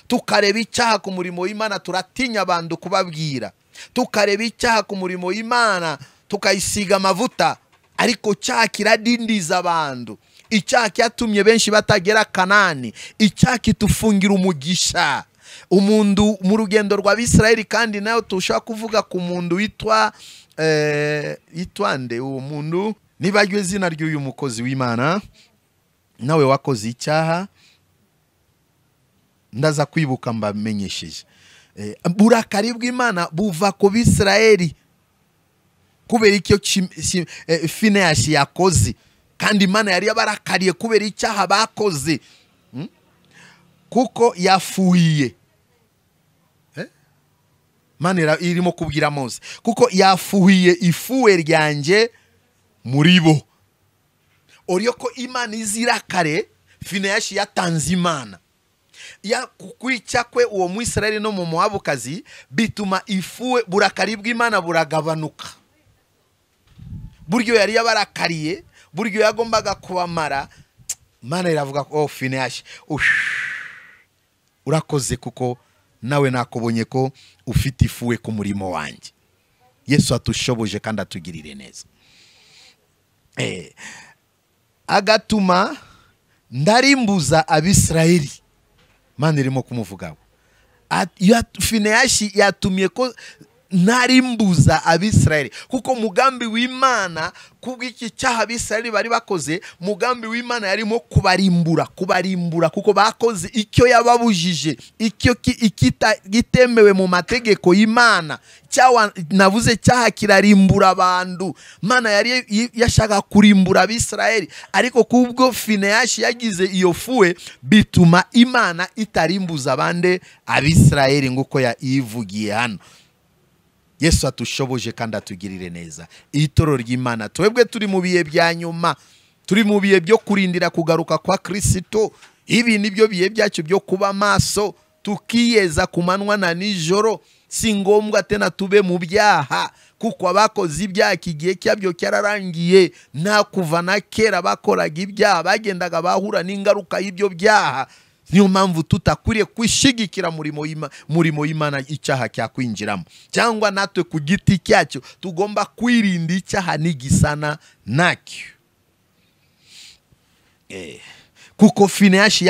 tukareba icyaha ku murimo w'Imana, turatinya abantu kubabwira, tukareba icyaha ku murimo w'Imana tukayisiga amavuta, ariko cyaha kiradindiza abantu. Icyaha cyatumye benshi batagera Kanani, icyaha kitufungira umugisha. Umuntu mu rugendo rw'Abisirayeli, kandi nayo tushaka kuvuga ku muntu witwa yitwa nde uwo muntu, nibagwe izina ry'uyu mukozi w'Imana nawe wakoze icyaha, ndaza kwibuka mbamenyesheje. Burakari bw'Imana buva ku Bisirayeli kubera icyo Finehasi yakoze, kandi Imana yari yabarakariye kubera icyaha bakoze, kuko yafuhiye. Imana irimo kubwira Mose kuko yafuhiye ifuwe ryanjye muri bo. Oriyo ko Imana izirakare, Finehasi yatanze Imana ya kukwica kwe uwo Mwisirayeli no mu Mowabukazi, bituma ifuwe burakari bw'Imana buragabanuka. Buryo yari yabarakariye, buryo yagombaga kubamara, Imana iravuga ko oh Finehasi urakoze kuko nawe nakubonye ko ufite ifuwe ku murimo wanjye. Yesu atushoboje kandi atugirire neza. Agatuma ndarimbuza Abisirayeli. Imana irimo kumuvugaho. Finehasi yatumye ko narimbuza Abisirayeli, kuko mugambi w'Imana kubw'iki cyaha Abisirayeli bari bakoze, mugambi w'Imana yarimo kubarimbura, kubarimbura kuko bakoze icyo yababujije, icyo gitemewe mu mategeko y'Imana. Cyawa navuze cyaha kirarimbura abantu. Imana yari yashaka kurimbura Abisirayeli, ariko kubwo Finehasi yagize iyo fuwe bituma Imana itarimbuza abande Abisirayeli nguko yayivugiye hano. Yesu atushoboje kandi atugirire neza. Itorero ry'Imana twebwe turi mu bihe bya nyuma, turi mu bihe byo kurindira kugaruka kwa Kristo. Ibi nibyo bihe byacu byo kuba maso, tukiyeza ku manywa na nijoro. Si ngombwa tena tube mu byaha, kuko abakoze ibyaha igihe cyabyo cyararangiye. Nta kuva na kera bakoraga ibyaha bagendaga bahura n'ingaruka y'ibyo byaha. Niyo mpamvu tutakwiriye kwishigikira murimo w'Imana icyaha cyakwinjiramo, cyangwa natwe ku giti cyacyo tugomba kwirinda icyaha n'igisana nacyo. Kuko Finehasi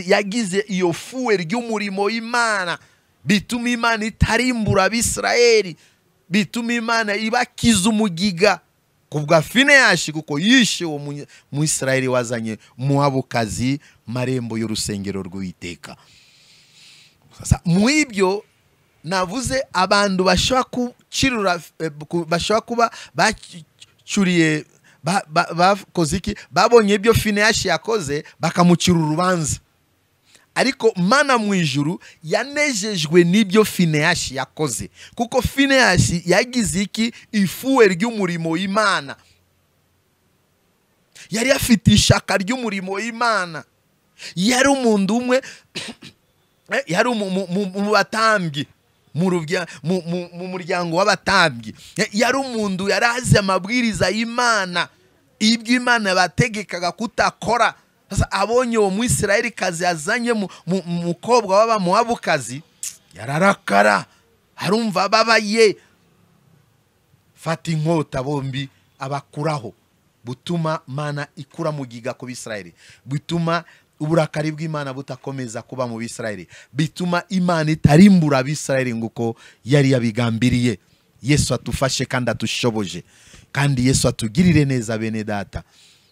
yagize iyo fuwe ry'umurimo w'Imana, bituma Imana itarimbura Abisirayeli, bituma Imana ibakiza umugiga kubwa Finehasi, kuko yishe uwo Mwisirayeli wazanye Mowabukazi marembo y'urusengero rw'Uwiteka. Sasa mwibyo navuze abantu bashobora kucirura, bashobora kuba bacuriye bakoze iki, babonye ibyo Finehasi yakoze bakamucira urubanza, ariko Mana mu ijuru yanejejwe n'ibyo Finehasi yakoze, kuko Finehasi yagize iki, ifuwe ry'umurimo w'Imana. Yari afite ishaka ry'umurimo w'Imana. Yari umuntu umwe, yari mu batambyi, mu muryango w'abatambyi. Yari umuntu yari azi amabwiriza y'Imana, ibyo Imana bategekaga kutakora. Sasa abonye uwo Mwisirayeli kazi azanye mukobwa w'Abamowabukazi, yararakara, arumva ababaye, fata inkota bombi abakuraho, butuma Mana ikura mugiga ku Bisirayeli, bituma uburakari bw'Imana butakomeza kuba mu Bisirayeli, bituma Imana itarimbura Abisirayeli nguko yari yabigambiriye. Yesu atufashe kandi atushoboje, kandi Yesu atugirire neza bene data,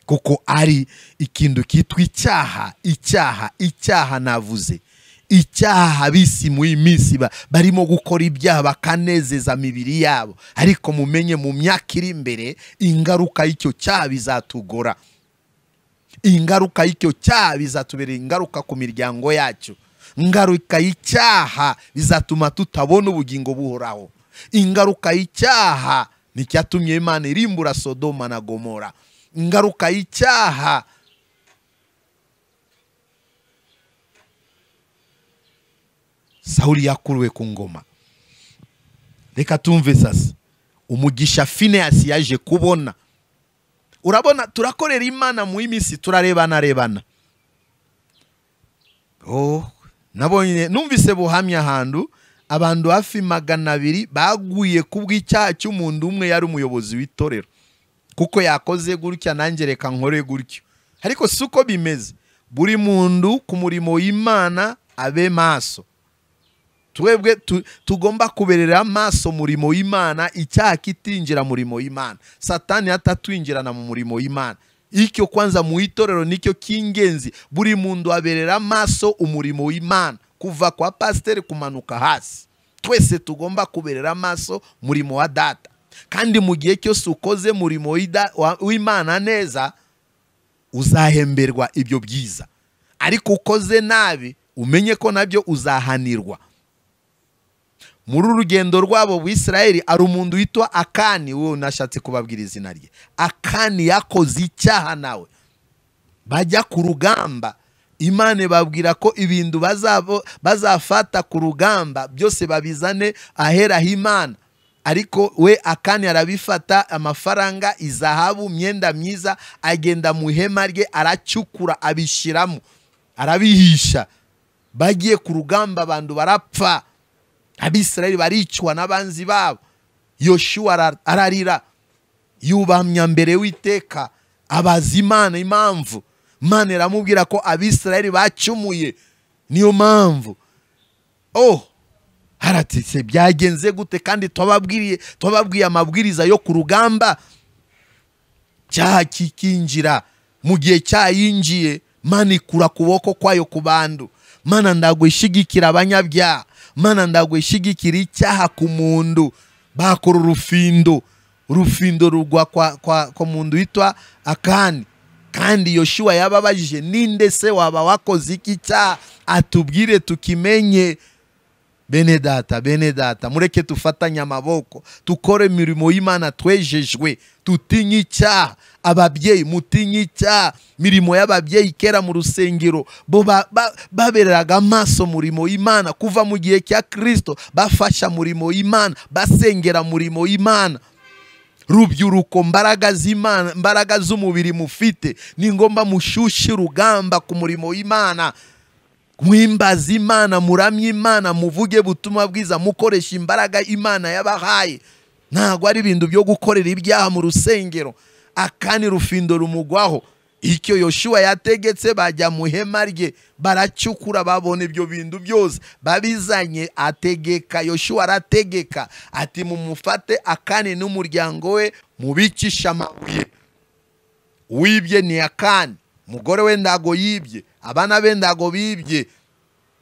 kuko ari ikintu kitwa icyaha. Icyaha, icyaha navuze icyaha, abisi mu minsi barimo gukora ibyaha bakanezeza mibiri yabo, ariko mumenye mu myaka iri imbere ingaruka y'icyo cyaha bizatugora, ingaruka y'icyo cyaha bizatubera ingaruka ku miryango yacu, ingaruka y'icyaha bizatuma tutabona ubugingo buhoraho, ingaruka y'icyaha ni cyatumye Imana irimbura Sodoma na Gomora, ingaruka y'icyaha Sawuli yakuruwe ku ngoma. Reka tumve sasa umugisha Finehasi yaje kubona Urabona turakorera Imana mu iminsi turarebana rebana. Oh, nabonye numvise buhamya ahantu abantu hafi 200 baguye kubw'icyaha cy'umuntu umwe yari umuyobozi w'itorero, kuko yakoze gutya nanjye reka nkore gutyo. Ariko suko bimeze, buri muntu ku murimo w'Imana abe maso. Twebwe tugomba kuberera amaso murimo w'Imana, icyaha kitinjira murimo w'Imana, Satani atatwinjirana mu murimo w'Imana. Icyo kwanza mu itorero nicyo kingenzi, buri muntu aberera amaso umurimo w'Imana kuva kwa pasiteri kumanuka hasi. Twese tugomba kuberera amaso murimo wa data. Kandi mu gihe cyose ukoze murimo w'Imana neza uzahemberwa ibyo byiza, ariko ukoze nabi umenye ko nabyo uzahanirwa. Muri urugendo rwabo bw'Isirayeli ari umuntu witwa Akani, uwo nashatse kubabwira izina rye. Akani yakoze icyaha nawe, bajya ku rugamba, Imana babwira ko ibintu bazafata ku rugamba byose babizane ahera h'Imana. Ariko we Akani arabifata, amafaranga, izahabu, myenda myiza, agenda mu ihema rye aracukura abishiramo, arabihisha. Bagiye ku rugamba abantu barapfa, Abisirayeli baricwa n'abanzi babo. Yoshua ararira, yubamya mbere w'Iteka, abaza Imana impamvu. Imana iramubwira ko Abisirayeli bacumuye, niyo mpamvu. Oh, haratse byagenze gute kandi twababwiye amabwiriza yo ku rugamba? Cyaha kikinjira mu gihe cyayinjiye, Mana ikura kuboko kwayo ku bantu. Mana ndagwishigikira abanyabyaha, Mana ndagwishigikira icyaha ku muntu. Bakora urufindo, urufindo rugwa kwa muntu witwa Akani. Kandi Yoshua yababajije, ninde se waba wakoze iki cyaha atubwire tukimenye. Bene data, bene data, mureke tufatanye amaboko, tukore imirimo y'Imana twejejwe, tutinye icyaha. Ababyeyi mutinye icyaha. Mirimo y'ababyeyi kera mu rusengero bo babereraga amaso murimo y'Imana kuva mu gihe cya Kristo, bafasha murimo y'Imana, basengera murimo y'Imana. Rubyiruko, mbaraga z'Imana, mbaraga z'umubiri mufite, ni ngomba mushushe urugamba ku murimo w'Imana. Mwimbaze Imana, muramye Imana, muvuge butumwa bwiza, mukoresha imbaraga Imana yabahaye. Ntabwo ari ibintu byo gukorera ibyaha mu rusengero. Akani rufindo rumugwaho. Icyo Yoshua yategetse, bajya mu hema rye baracukura, babona ibyo bintu byose babizanye. Ategeka, Yoshua arategeka ati mumufate Akani n'umuryango we mubicisha amabuye. Wibye ni Akani, mugore we ndago yibye, abana be ndago bibye,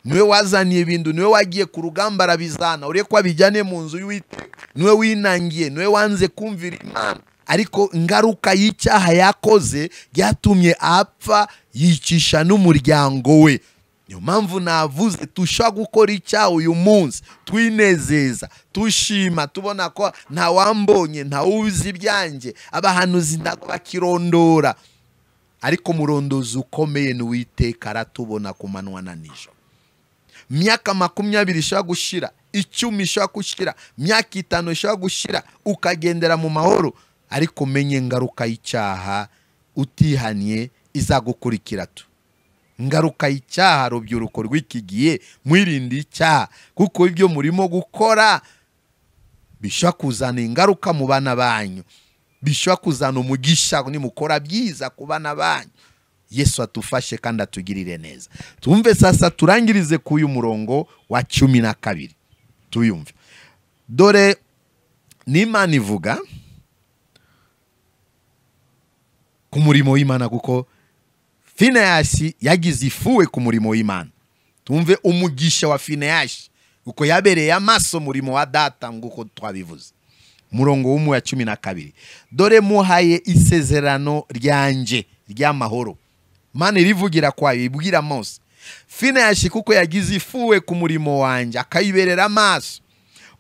niwe wazaniye ibintu, niwe wagiye ku rugamba arabizana, uriye ko abijyane mu nzu y'Uwiteka, niwe winangiye, niwe wanze kumvira Imana. Ariko ingaruka y'icyaha yakoze byatumye apfa, yicisha n'umuryango we. Niyo mpamvu navuze tushobora gukora icyaha uyu munsi twinezeza, tushima, tubona ko nta wambonye, nta uzi ibyanjye, abahanuzi ntabwo bakirondora. Ariko murondozi ukomeye ni Uwiteka, aratubona ku manywa na nijoro. Myaka 20 ishobora gushira, 10 ishobora gushira, myaka 5 ishobora gushira, ukagendera mu mahoro. Ariko menye ingaruka y'icyaha utihanye izagukurikira tu. Ingaruka y'icyaha, rubyiruko rw'iki gihe, mwirinde icyaha, kuko ibyo murimo gukora bishobora kuzana ingaruka mu bana banyu, bishobora kuzana umugisha nimukora byiza ku bana banyu. Yesu atufashe kandi atugirire neza. Tumve sasa, turangirize ku uyu murongo wa 12, tuyumve. Dore n'Imana ivuga ku murimo w'Imana, kuko Finehasi yagize ifuwe ku murimo w'Imana. Tumve umugisha wa Finehasi uko yabereye amaso murimo wa data, nguko twabivuze. Murongo w'umwe wa 12, dore muhaye isezerano ryanjye ry'amahoro. Mana irivugira kwayo, ibwira Mose. Finehasi kuko yagize ifuwe ku murimo wanjye akayiberera amaso,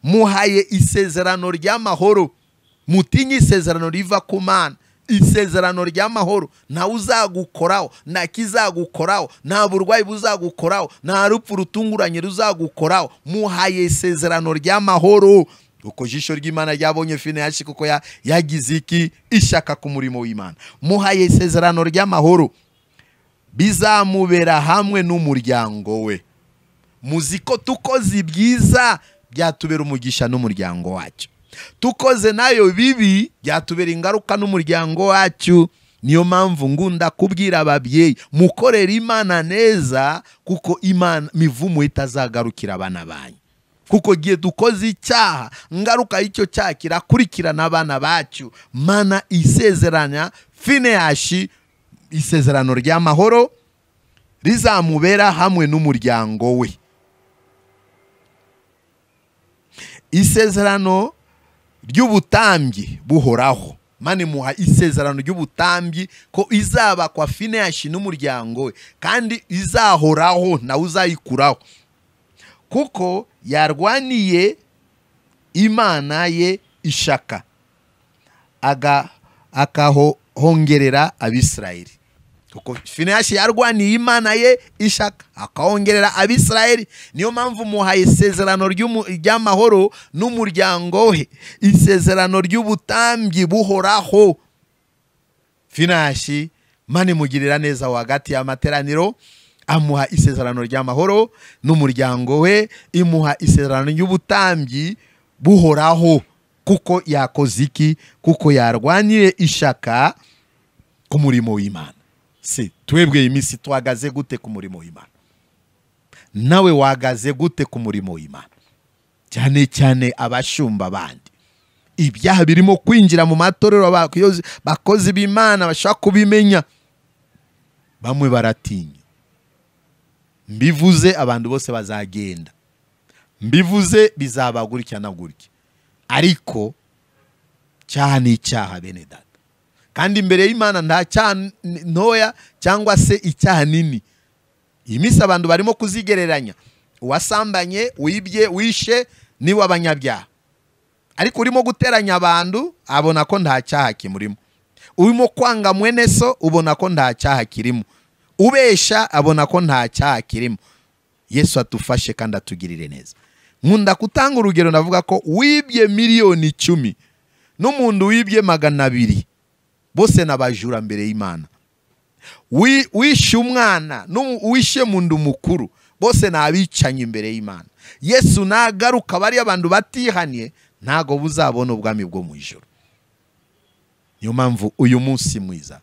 muhaye isezerano ry'amahoro. Mutinye isezerano riva ku Mana, isezerano ry'amahoro. Nta uzagukoraho, nta kizagukoraho, nta burwayi buzagukoraho, nta rupfu rutunguranye ruzagukoraho. Muhaye isezerano ry'amahoro. Uko jisho ry'Imana ryabonye Finehasi kuko yagize iki? Ishaka ku murimo w'Imana. Muhaye isezerano ry'amahoro, bizamubera hamwe n'umuryango we. Muzi ko tukoze ibyiza byatubera umugisha n'umuryango wacu, tukoze nayo bibi byatubera ingaruka n'umuryango wacu. Niyo mpamvu ngunda kubwira ababyeyi, mukorera Imana neza, kuko Imana mivumo itazagarukira abana banyu. Kuko gihe dukoze icyaha, ngaruka y'icyo cyaha kirakurikirana abana bacu. Mana isezeranya Finehasi isezerano ry'amahoro rizamubera hamwe n'umuryango we. Isezerano ry'ubutambyi buhoraho. Mane muha isezerano ry'ubutambyi ko izaba kwa Finehasi n'umuryango we, kandi izahoraho nawe uzayikuraho, kuko yarwaniye Imana ye ishaka, akahongerera Abisirayeli. Kuko Finehasi yarwaniye Imana ye ishaka, akahongerera Abisirayeli. Niyo mpamvu muhaye isezerano ry'amahoro n'umuryango we, isezerano ry'ubutambyi buhoraho. Finehasi Mane mugirira neza hagati y'amateraniro, amuha isezerano ry'amahoro n'umuryango we, imuha isezerano ry'ubutambyi buhoraho, kuko yakoze iki? Kuko yarwaniye ishaka ku murimo w'Imana. Se twebwe iminsi tuhagaze gute ku murimo w'Imana? Nawe wagaze gute ku murimo w'Imana? Cyane cyane abashumba bandi, ibyaha birimo kwinjira mu matorero, bakozi b'Imana bashaka kubimenya, bamwe baratinya. Mbivuze abantu bose bazagenda, mbivuze bizaba gutya na gutya, ariko cyaha ni icyaha bene data. Kandi imbere y'Imana nta cyaha ntoya cyangwa se icyaha nini. Iyi minsi abantu barimo kuzigereranya, uwasambanye, wibye, wishe niwe abanyabyaha. Ariko urimo guteranya abantu abona ko nta cyaha kimurimo, urimo kwanga mwene so ubona ko nta cyaha kirimo, ubesha abona ko nta cyaha kirimo. Yesu atufashe kandi atugirire neza. Nkunda kutanga urugero, ndavuga ko wibye 10,000,000 n'umuntu wibye 200 bose nabajura mbere y'Imana. Wishe umwana n'uwishe mundu mukuru bose nabicanye imbere y'Imana. Yesu nagaruka bari abantu batihanye ntago buzabona ubwami bwo mu ijuru. Niyo mpamvu uyu munsi mwiza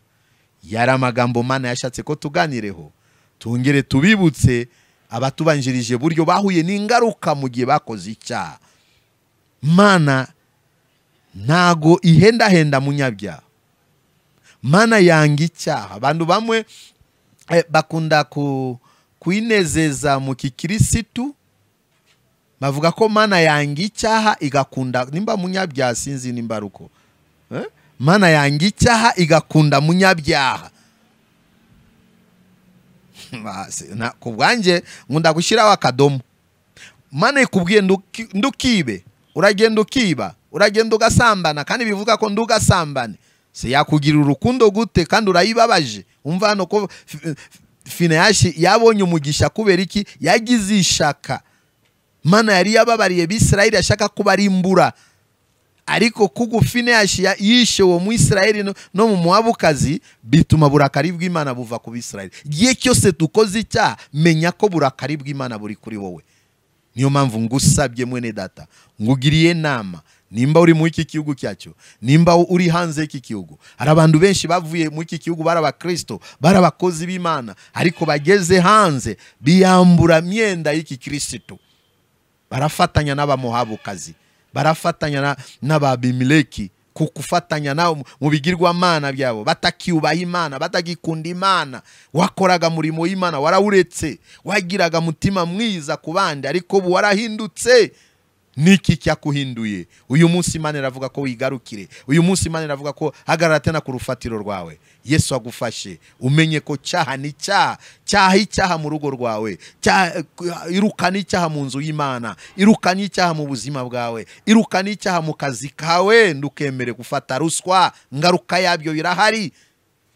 yari amagambo Mana yashatse ko tuganireho, tungere tubibutse abatubanjirije buryo bahuye n'ingaruka mu gihe bakoze icyaha. Mana ntago ihendahenda munyabyaha, Mana yanga icyaha. Abantu bamwe bakunda kuinezeza mu kikirisitu, bavuga ko Mana yanga icyaha igakunda nimba munyabyaha, sinzi nimba ruko Mana yanga icyaha igakunda munyabyaha. Ku bwanjye nkunda gushyiraho akadomo. Mana ikubwiye ndukibe, uragenda ukiba, uragenda ugasambana, kandi bivuga ko ndugasambane. Se yakugira urukundo gute kandi urayibabaje? Umva hano ko Finehasi yabonye umugisha kubera iki? Yagize ishaka. Mana yari yababariye Bisirayeli ashaka kubarimbura, ariko kuko Finehasi yishe uwo Mwisirayeli no mu Mowabukazi, bituma burakari bw'Imana buva ku Bisirayeli. Igihe cyose dukoze icyaha, menya ko burakari bw'Imana buri kuri wowe. Niyo mpamvu ngusabye mwene data, ngugiriye nama, nimba uri mu iki gihugu cyacu, nimba uri hanze y'iki gihugu. Hari abantu benshi bavuye mu iki gihugu bari abakristo, bari abakozi b'Imana, ariko bageze hanze biyambura myenda y'iki Kristo, barafatanya n'abamohabukazi, barafatanya n'ababimileki, kukufatanya nabo mu bigirwamana byabo, batakiubaha Imana, batagikunda Imana. Wakoraga murimo w'Imana warawuretse, wagiraga mutima mwiza ku bandi, ariko ubu warahindutse. Niki cyakuhinduye? Uyu munsi Imana iravuga ko wigarukire. Uyu munsi Imana iravuga ko hagarara tena ku rufatiro rwawe. Yesu agufashe umenye ko cyaha ni cyaha, cyaha icyaha mu rugo rwawe, irukana icyaha mu nzu y'Imana, irukana icyaha mu buzima bwawe, irukana icyaha mu kazi kawe. Ndukemere gufata ruswa, ngaruka yabyo irahari.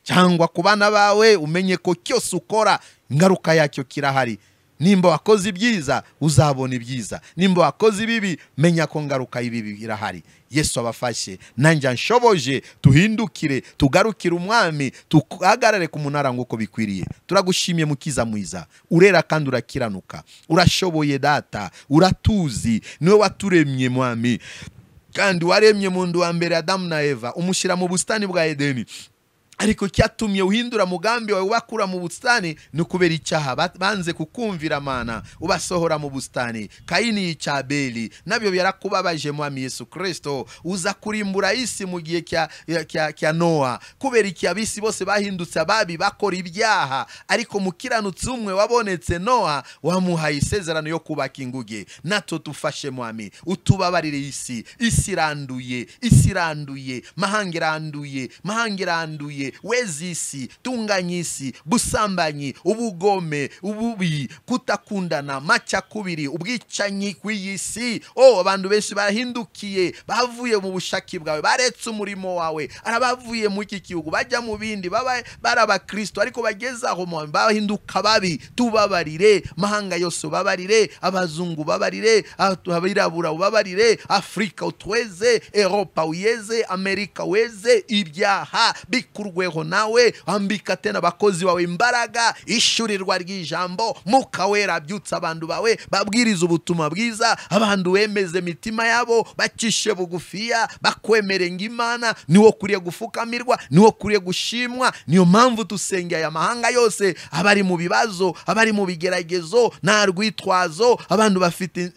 Cyangwa ku bana bawe, umenye ko cyose ukora ngaruka yacyo kirahari. Nimba wakoze ibyiza uzabona ibyiza, nimba wakoze ibibi menya ko ngaruka y'ibibi irahari. Yesu abafashe, nanjye anshoboje, tuhindukire tugarukire umwami, tuhagarare ku munara nguko bikwiriye. Turagushimye mukiza mwiza, urera kandi urakiranuka, urashoboye data, uratuzi, niwe waturemye mwami, kandi waremye mundu wa mbere Adamu na Eva umushyira mu busitani bwa Edeni. Ariko cyatumye uhindura mugambi wawe ubakura mu busitani ni kubera icyaha, banze kukumvira Mana, ubasohora mu busitani. Kayini yica Abeli, nabyo byarakubabaje mwami Yesu Kristo. Uza kurimbura isi mu gihe cya Noa, kubera iki abisi bose bahindutse ababi bakora ibyaha, ariko mukiranutsi umwe wabonetse Noa, wamuhaye isezerano yo kubaka inguge. Natwe tufashe mwami, utubabarire isi. Isi iranduye, isi iranduye, mahanga iranduye, mahanga iranduye. Wezi isi, tunganya isi, busambanyi, ubugome, ububi, kutakundana, macakubiri, ubwicanyi kw'iyi si. Oh, abantu benshi barahindukiye, bavuye mu bushaki bwawe, baretse umurimo wawe, arabavuye mu iki gihugu bajya mu bindi, baba barabakristo, ariko bageze aho bahinduka babi. Tubabarire mahanga yose, babarire abazungu, babarire abirabura, babarire Afrika utweze, Europa uyeze, Amerika weze, ibyaha bikurweho nawe. Ambika tena abakozi bawe imbaraga, ishurirwa ry'ijambo, Mwuka Wera abyutsa abantu bawe, babwiriza ubutumwa bwiza, abantu wemeze imitima yabo, bacishe bugufiya, bakwemere ng'Imana. Niwo kuriye gufukamirwa, niwo kuriye gushimwa. Niyo mpamvu tusengeye aya mahanga yose, abari mu bibazo, abari mu bigeragezo, nta rwitwazo. Abantu bafite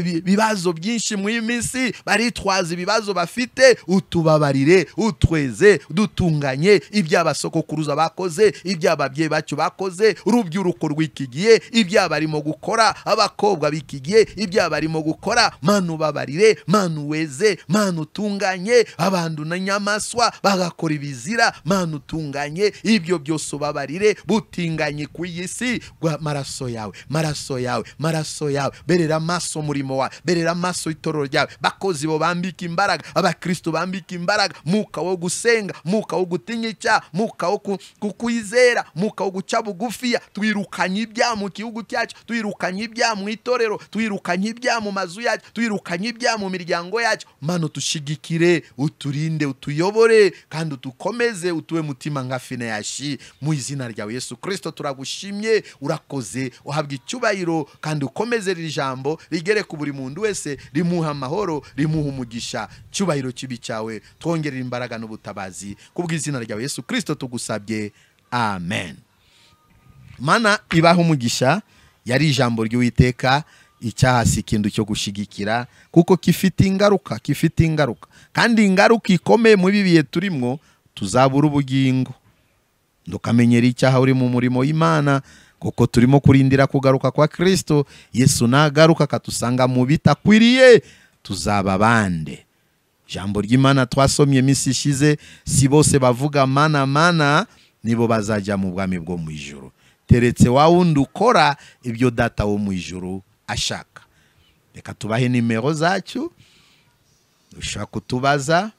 ibibazo byinshi mu minsi, baritwaza ibibazo bafite. Utubabarire, utweze, dutunganye iby'abasokokuruza bakoze, iby'ababyeyi bacu bakoze, urubyiruko rw'ikigiye ibyabarimo gukora, abakobwa b'ikigiye ibyabarimo gukora. Manu babarire, manu weze, manu utunganye. Abantu na nyamaswa bagakora ibizira, manu utunganye ibyo byose ubabarire. Butinganye ku isi maraso yawe, maraso yawe, maraso yawe. Berera amaso umurimo wawe, berera amaso itorero ryawe. Bakozi bo bambika imbaraga, abakristo bambika imbaraga, muka wo gusenga, muka wo gutinya icyaha, muka wo kukwizera, muka wo guca bugufiya. Twirukanye ibyaha mu gihugu cyacu, twirukanye ibyaha mu itorero, twirukanye ibyaha mu mazu yacu, twirukanye ibyaha mu miryango yacu. Mana utushigikire, uturinde, utuyobore kandi utukomeze, utuwe mutima nka Fineyashi. Mu izina ryawe Yesu Kristo turagushimye, urakoze, uhabwa icyubahiro, kandi ukomeze iri jambo rigere ku buri muntu wese, rimuha amahoro, rimuha umugisha. Cyubahiro kibi cyawe, twongerera imbaraga n'ubutabazi kubw'izina ryawe Yesu Kristo tugusabye, amen. Mana ibaha umugisha. Yari ijambo ry'Uwiteka. Icyaha si ikintu cyo gushigikira, kuko kifite ingaruka, kifite ingaruka, kandi ingaruka ikomeye mu bibiye turimo, tuzabura ubugingo. Ndukamenyera icyaha uri mu murimo w'Imana, kuko turimo kurindira kugaruka kwa Kristo. Yesu nagaruka akatusanga mu bitakwiriye, tuzaba bande. Jambo ry'Imana twasomye iminsi ishize, si bose bavuga mana mana nibo bazajya mu bwami bwo mu ijuru, teretse wa wundi ukora ibyo data wo mu ijuru ashaka. Reka tubahe nimero zacu, ushaka kutubaza,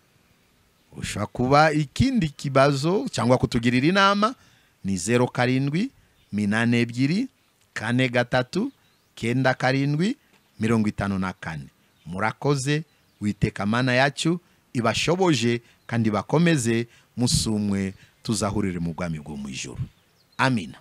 ushaka kuba ikindi kibazo cyangwa kutugirira inama, ni 07 82 43 97 54. Murakoze. Witeka Mana yacu ibashoboje kandi bakomeze, musumwe tuzahurire mu bwami bwo mu ijuru. Amina.